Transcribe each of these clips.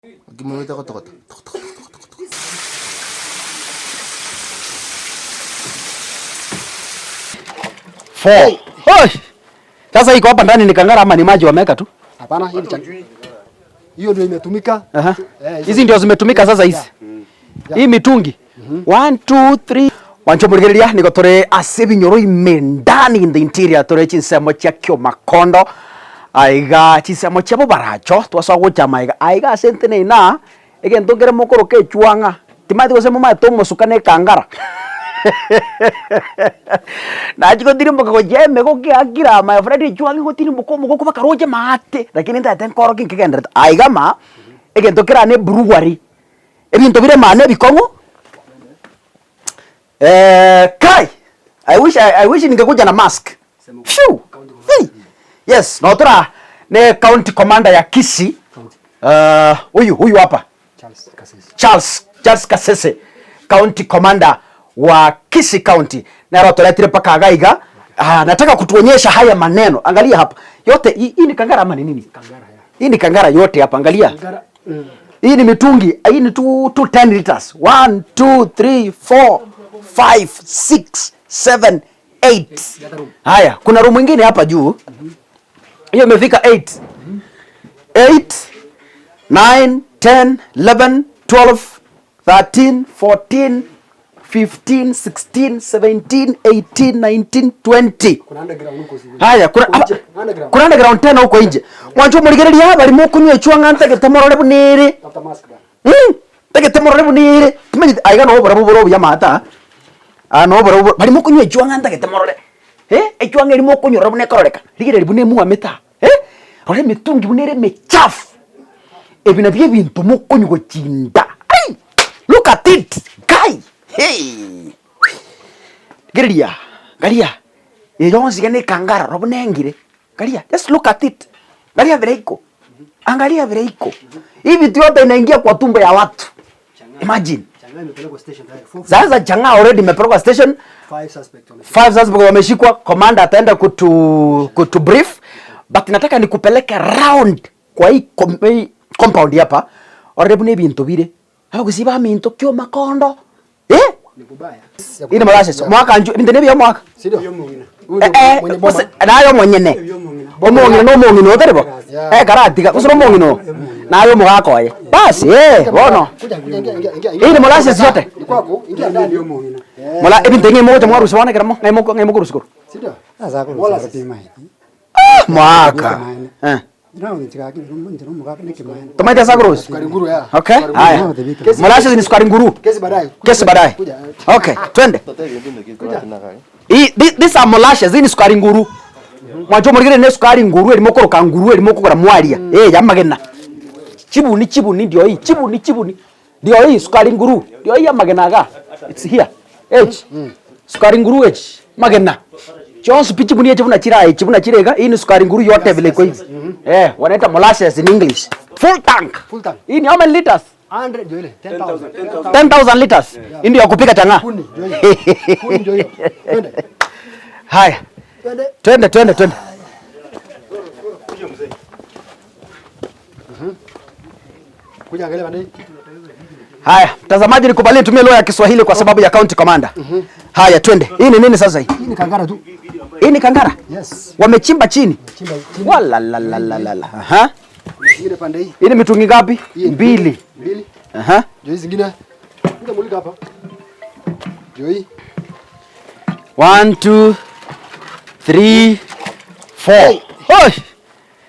Naki moigwete gotogota togotogotogotogotog. Four. Oi! Sasa iko hapa ndani ni kangara ama ni maji wameweka tu? Hapana, hii ni chakula. Hiyo ndio imetumika. Aha. Eh, Hizi ndio zimetumika sasa hizi. Hii mitungi. 1 2 3 Mwanche omorigereria nigo tore ase ebinyoro ime ndani in the interior tore chinsemo chia Kiomakondo aiga chinsemo chia Bobaracho twasoa gocha amaiga aiga ase entene ina egento nkere mokoroka echwang'a timanyeti gose momanyete omosuka na ekangara nachia gotirimboka gochia emego kiakire aa my friend echwang'a egotirimboka omogoko mpaka roche maate lakini ntagete nkorokie nkegenderete aiga ama egento kere aa na ebrewery ebinto bire ime aa na ebikong'u. Kai! I wish I wish ningekuja na mask. Phew! Hey! Yes, no tora ne county commander ya Kisii. Huyu huyu hapa. Charles Kasese. Charles Charles Kasese county commander wa Kisii County. Nero otoretire mpaka iga iga. Ah, nataka kutuonyesha haya maneno. Angalia hapa. Yote hii hii ni kangara ama ni nini? Kangara ya. Hii ni kangara yote hapa angalia. Kangara. Mm. Hii ni mitungi, hii ni 2 2 10 liters. 1 2 3 4 5 6 7 8. Haya, kuna room ingine hapa juu. Hiyo imefika 8. 8 9 10 11 12 13 14 15 16 17 18 19 20. Kuna underground huko si. Haya, kuna Huko nje, underground. kuna underground tena huko nje. Mwancho omorigereria bari mokonywa echwa ng'a ntagete morore buna ere. Tafuta mask bana. Mm, ntagete morore buna ere. Timanyeti aiga no oborabu bore obuya maate aa. Aa no oborabu bore bari mokonywa echwa ng'a ntagete morore. Eh, echwa ng'a eria mokonyorora buna ekororeka. Rigereria buna emwamete aa, eh, rora emitungi buna ere emechafu. Ebi nabio ebinto mokonywa gochinda. Ai! Look at it! Kai! Hee! Rigereria, angalia, eye yonsi iga na ekangara rora buna engire, angalia, just look at it, angalia vile iko, angalia vile iko, hii vitu yote inaingia kwa tumbo ya watu, imagine. Chang'aa imepelekwa station tayari. Four, Sasa chang'aa already imepelekwa station, five suspect wameshikwa. five suspects wameshikwa, commander ataenda kutu, kutu brief, but nataka nikupeleke round kwa hii com, hii compound hapa orore buna ebinto bire Abagusii baminto ki omakondo eh? Inde molasses mwaka nchu ebinto nebiya omwaka Eh, eh, gose naye omonyene omong'ina na omong'ina otari bo eh karatiga gose na omong'ina oo naye omogaka oye basi eh bono Hii ni molasses yote mola ebinto ng'ai mogocha mwarusia bono ekero mo ng'ai moko ng'ai mokorusia korwa Ah mwaka eh. Tomaete ase akorosi? Okay, haya. Molasses ni sukari nguru. Kesi baadaye. Okay, twende. Hii thi- these are molasses, hii ni sukari nguru. Mwancho omorigere ne sukari nguru erimo okoroka nguru erimo okogora mwaria. Eh, ya amagena. Chibuni chibuni ndio hii, chibuni chibuni. Ndio hii sukari nguru. Ndio hii amagena igaa. It's here. H. Sukari nguru H. Magena. Chionsi pi chibuni echi buna chire aye echi buna chire iga, hii ni sukari nguru yote vile iko hivi. Eh, wanaita molasses in English. Full tank. Full tank. Hii ni how many liters? 100 ndio ile 10,000. 10,000 liters. Hii ndio ya kupika chang'aa. Kuni ndio hiyo. Kuni ndio hiyo. Twende. Haya. Twende. Twende twende twende. Kuja angalia bana. Haya, mtazamaji nikubalie nitumie lugha ya Kiswahili kwa sababu ya county commander. Haya, twende. Hii ni nini sasa hii? Hii ni kangara tu. Hii ni kangara? Yes. Wamechimba chini. Chimba chini. Wala la la la la la. Aha. Kuna zingine pande hii. Hii ni mitungi ngapi? Hii ni Mbili. Mbili. Aha. Ndio hizi zingine. Kuja mulika hapa. Ndio hii. 1 2 3 4. Oi!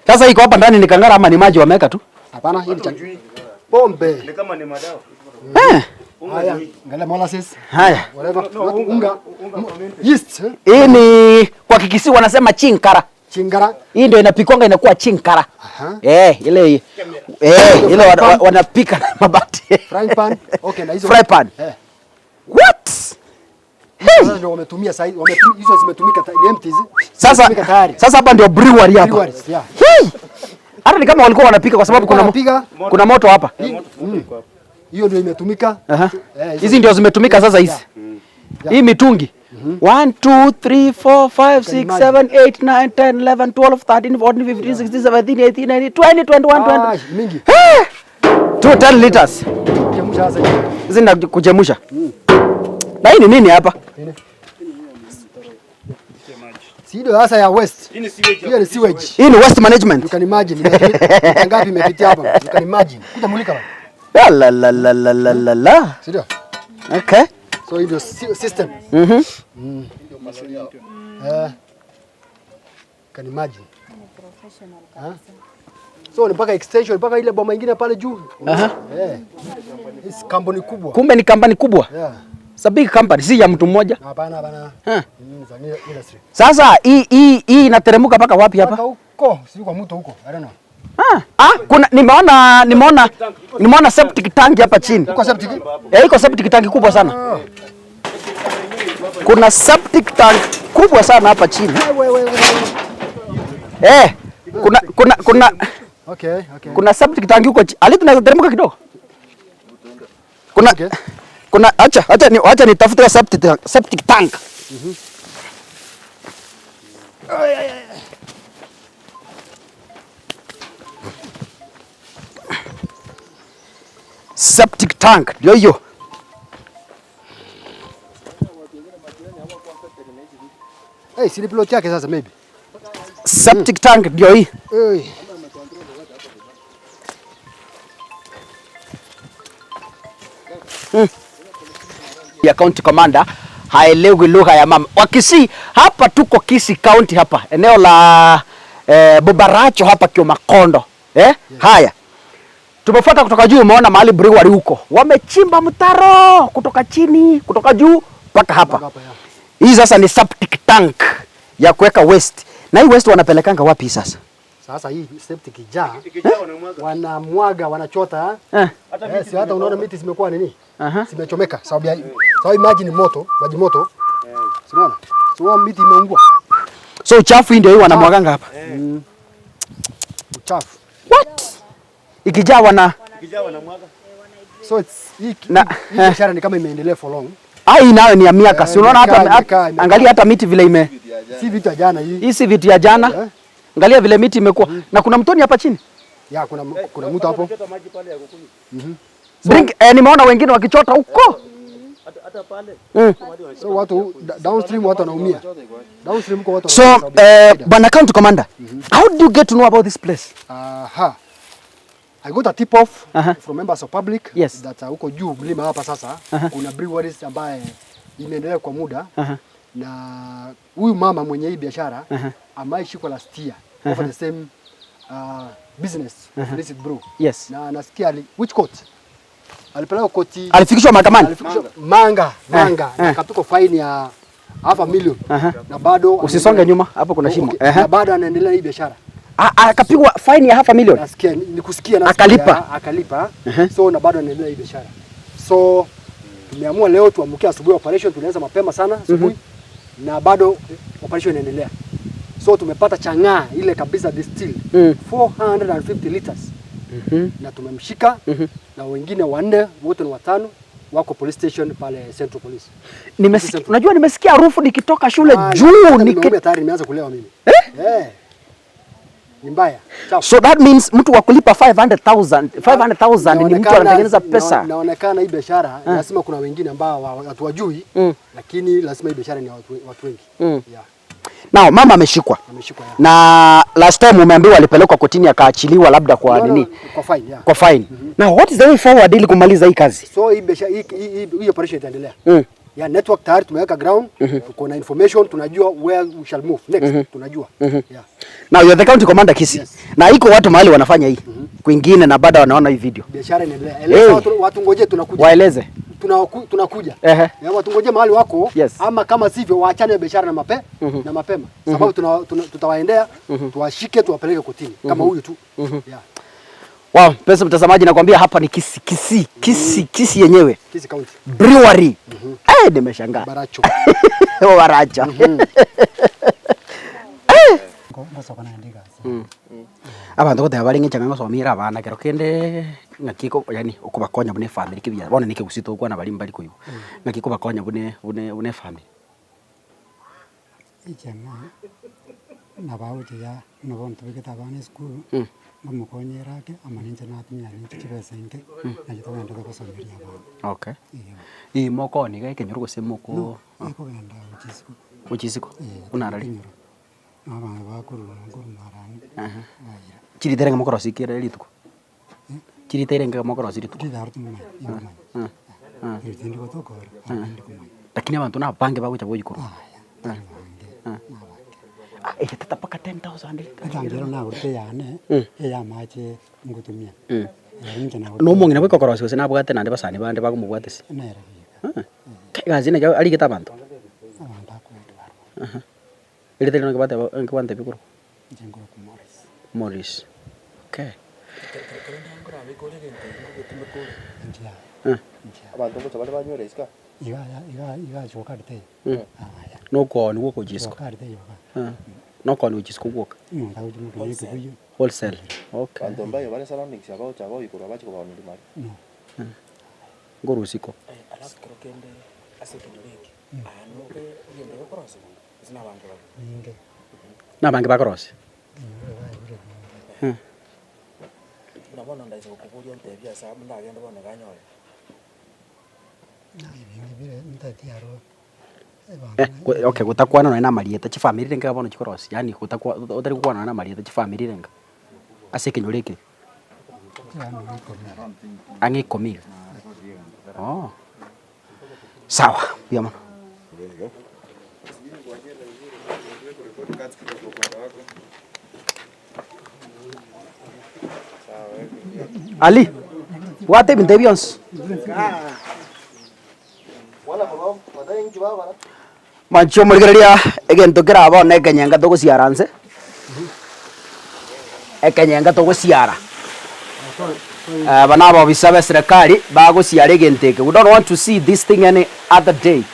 Sasa iko hapa ndani ni kangara ama ni maji wameweka tu? Hapana, hii ni changa. Pombe. Ni kama ni madawa. Eh. Haya, angalia molasses. Haya. Whatever. Unga. Yeast. eh? Hii ni kwa Kikisii wanasema chinkara. Chingara. Hii ndio inapikwanga inakuwa chinkara. Aha. Eh, ile eh ile wana, pan. wanapika na mabati. Frying pan. Okay, na hizo. Fry pan. Eh. What? Hey! Sasa ndio wametumia sasa wametumia hizo zimetumika ta- ni empty hizi. Sasa Zimetumika tayari. sasa hapa ndio brewery hapa. Breweries, yeah. Hey! Hata ni kama walikuwa wanapika kwa sababu kuna mo- Wanapika. kuna moto hapa. Hiyo ndio imetumika. Aha. Eh, hizo- Hizi ndio zimetumika sasa hizi. Yeah. Hii mitungi. 1 2 3 4 5 6 7 8 9 10 11 12 13 14 15 16 17 18 19 20 21 Ah, 20. mingi. Eh! 210 liters. Kuchemusha sasa. Hizi ni kuchemusha. Na hii ni nini hapa? Si ndio sasa ya waste. Hiyo ni sewage. Hii ni waste management. You can imagine. Lita ngapi imepitia hapa? You can imagine. Kuja mulika bana. La la la la la la la la. Si ndio? Okay. So hii ndio system. Mhm. Eh. Can imagine. So ni mpaka extension mpaka ile boma ingine pale juu. Aha. Eh. Hii kampuni kubwa. Kumbe ni kampani kubwa. Yeah. It's a big company, si ya mtu mmoja. Hapana hapana. Eh. Za industry. Sasa hii hii hii inateremka mpaka wapi hapa? Mpaka huko, sijui kwa mto huko. I don't know. Ah, ah, kuna nimeona nimeona nimeona septic tank hapa chini. Huko septic. Eh, iko septic tank kubwa sana. Kuna septic tank kubwa sana hapa chini. Wewe wewe. Eh, kuna kuna kuna Okay, okay. kuna septic tank huko chini. Ali tunaweza teremka kidogo. Kuna Okay. kuna acha acha ni acha nitafute septic tank, septic tank. Septic tank ndio hiyo. Hey, si ni plot yake sasa maybe. Septic tank ndio hii. Hey. Ya county commander haelewi lugha ya mama. Wakisii hapa tuko Kisii County hapa eneo la Bobaracho hapa Kiomakondo. Eh? Haya. Tumefuata kutoka juu, umeona mahali brewery huko. Wamechimba mtaro kutoka chini, kutoka juu mpaka hapa. Hapa ya. Hii sasa ni septic tank ya kuweka waste. Na hii waste wanapelekanga wapi sasa? Sasa hii septic ikijaa wanamwaga wanachota. Eh. Eh, si hata unaona miti zimekuwa nini? Aha. Zimechomeka sababu ya sababu maji ni moto, maji moto. Si unaona? Si unaona miti imeungua. So uchafu hii ndio hii wanamwaganga hapa. Uchafu. What? Ikijaa wana So it's hii Na- hii biashara ni kama imeendelea for long. Ah, hii nayo ni ya miaka. Si unaona Imekaa, hata imekaa, imekaa. angalia hata miti vile ime. Si vitu ya jana hii. Hii si vitu ya jana. Eh. Angalia vile miti imekuwa. Na kuna mtoni hapa chini. Ya kuna kuna mtu hapo. Drink, nimeona wengine wakichota huko. So watu downstream watu wanaumia. Downstream kwa watu So, wanaumia sababu ya shida. Bwana County Commander, how do you get to know about this place? Aha. I got a tip off Aha. from members of public Yes. that huko juu mlima hapa sasa kuna breweries ambaye imeendelea kwa muda Aha. na huyu mama mwenye hii biashara ameishikwa last year over the same business of illicit brew. Yes. Na nasikia ali, which court? Alipelekwa koti Alifikishwa mahakamani. alifikishwa Manga, Manga Eh, eh. akapigwa fine ya half a million Aha. na bado Usisonge nyuma, hapo kuna shimo. Okay. Ehe. Na bado anaendelea na hii biashara. Ah, ah, Akapigwa fine ya half a million. Nasikia ni kusikia nasikia Akalipa. akalipa. So na bado anaendelea hii biashara. So tumeamua leo tuamkie asubuhi operation tulianza mapema sana asubuhi na bado operation inaendelea. So tumepata chang'aa ile kabisa distill 450 liters na tumemshika na wengine wanne wote ni watano wako police station pale Central Police. Nimesikia, unajua nimesikia harufu nikitoka shule Ah, juu hata niki... nimeumia tayari nimeanza kulewa mimi. Eh? Ni mbaya. Chafu. So that means mtu wa kulipa 500,000 500,000 ni mtu Inaonekana- anatengeneza pesa. Inaonekana hii biashara lazima kuna wengine ambao hatuwajui lakini lazima hii biashara ni ya watu, watu wengi. Yeah, Now mama ameshikwa. ameshikwa ya. Na last time umeambiwa alipelekwa kotini akaachiliwa labda kwa No, no, nini? Kwa fine, yeah. Kwa fine. Now what is the way forward ili kumaliza hii kazi? So hii biashara hii hii- hii operation itaendelea. Mm. Yeah, network tayari tumeweka ground, tuko na information, tunajua where we shall move next, tunajua. Yeah. Now you are the county commander Kisii. Yes. Na iko watu mahali wanafanya hii kwingine na bado wanaona hii video. Biashara inaendelea. Eleza Hey. watu, watu ngoje tunakuja. Waeleze. Tunakuja. Ehe. Ya, watu ngoje mahali wako Yes. ama kama sivyo waachane biashara na mape, na mapema sababu tuna, tuna, tutawaendea tuwashike tuwapeleke kotini kama huyu tu. Yeah. Wow, mpenzi mtazamaji nakwambia hapa ni Kisii, Kisii, Kisii, Kisii yenyewe. Kisii County. Brewery. Eh, nimeshangaa. Baracho. Baracha. Abanto goteba bare ng'enchang'a ngosomire abana kero kende ng'aki iko yaani okobakonya buna efamiri kibiya bono neke gusii togokwana baria mbari koigwa. Ng'aki kobakonya buna buna buna efamiri. Echang'a nabagocha ya buna bono tobegete abana esukuru. Ngomokonyera ake, amo ninche natumia ninche chibesa inke, nachi togenderete gosomeria abana. Okay. Eeh. Ii mokoonia iga ekenyoro gose moko No, ekogenda gochia isiko. Gochia isiko? Eeh, Buna arari? ekenyoro. Na abanto bakorwa nkorwa marani, baira. Chirita erenge mokorosia kera rituko? Chirita erenge mokorosia rituko? Chirita aro timomanya, inkomanya. Ero tindi gotokora, aro tindi komanya. Lakini abanto na abange bagocha boikorwa? Yaya, tari bange, nabake. Ah, eye tata mpaka 10,000 rita. Etangi ero nagorete eyane, eye amache ngotumia. Ero inche nagorete. Na omong'ina bweka okorosia gose nabwate naende basani bande bakomobwatesia? Nere bweka. Egasi naki arigete abanto? Abanto akoenda barwo. Erieta riria naki bateba naki gwantebia korwa? Inche nkorokwa Morris. Morris, okay. Inche yaya. Eh. Inche yaya. Abanto ngocha bare banywere isiko aa? Iga aya iga iga jua kali teiyo. Aya. Nokooni gwoka gochia Jua isiko? kali teiyo igaa. Eh, nokooni gochia isiko gwoka? Omonto agochia moka na ekibuyu. Wholesale, okay. Abanto mbayo bare surroundings aba bagocha boyia korwa bache kobaoneria mari. No. Nkorwa isiko. Alafu kero kende ase ekenyoro eke, aa nobe egento gekorosigwa gose nabange bare? Ninge. Nabange bakorosia? Ekenyoro baebire binge. Buna bono ndaisa gokoboria ontebie ase amo ndagende bono iga nyore. Okay gotakwana nonye na amarieta chifamiri renge iga bono chikorosia yaani gotakwa otari gokwana nonye na amarieta chifamiri renge ase ekenyoro eke ang'e ikomi iga oh sawa mbuya mono. Ali, bwata ebinto ebi bionsi. Mwanche omorigereria egento kera bono ekenyenga togosiara nse, ekenyenga togosiara. Aba na abobisa be serikali bagosiara egento eke, we don't want to see this thing any other day.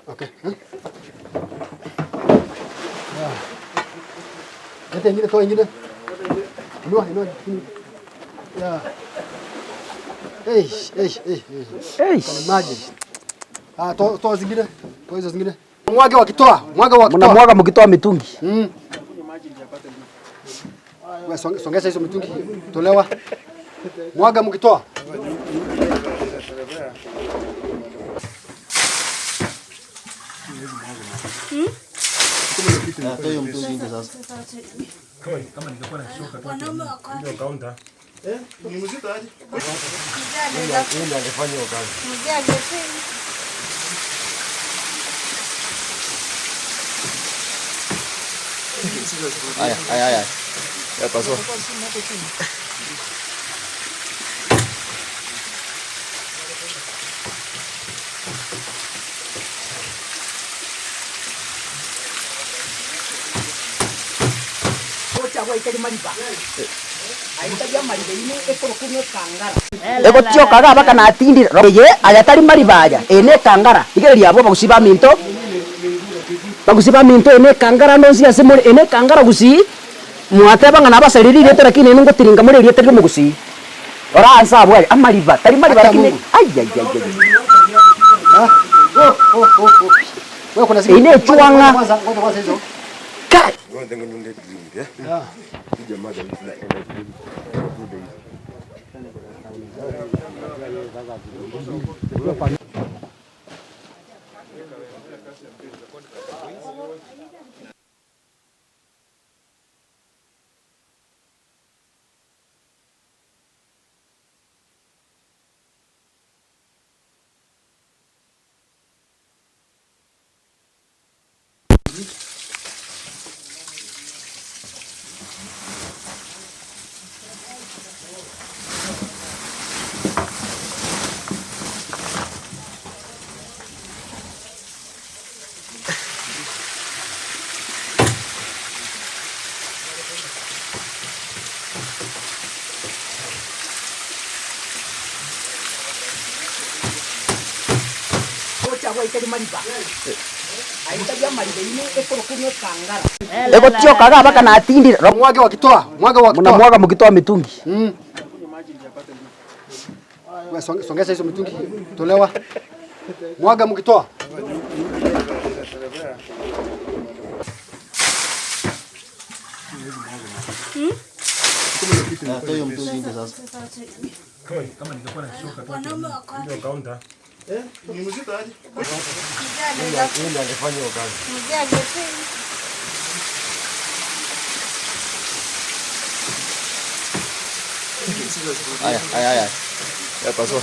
Okay. Leta ingine, toa ingine. Inua, inua. Yeah. Hey, hey, hey, hey. Eish. Imagine. Ah, toa toa zingine. Toa hizo zingine. Mwage wakitoa, mwage wakitoa. Mnamwaga mkitoa mitungi. Mm. Wewe songesha hizo mitungi. Tolewa. Mwaga mkitoa. Aya, aya, aya. Ya pasó. Egotioka iga mpaka natindire, rora eye aya tari mariba aya, eye ne ekangara, rigereria abwo abagusii baminto, bagusii baminto eye ne ekangara ande onsi ase more, eye ne ekangara gusii, mwateba ng'a nabasarire erieta lakini inwe ngotiringa more erieta ria omogusii. Rora anse abwo aye, amariba, tari mariba Hata lakini Mungu. ayayayaya. Oh, oh, oh, oh. Wewe kuna Eye ne echuang'a. Kwanza, ngoja kwanza hizo. Kai! Egotioka iga mpaka natindire, rora Mwage wakitoa, mwage wakitoa. mnamwaga mkitoa mitungi. Mm. We, Songesha hizo mitungi, tolewa. Mwaga mkitoa. Toa hiyo mtungi nje sasa. Haya, haya, haya. Ya pasó.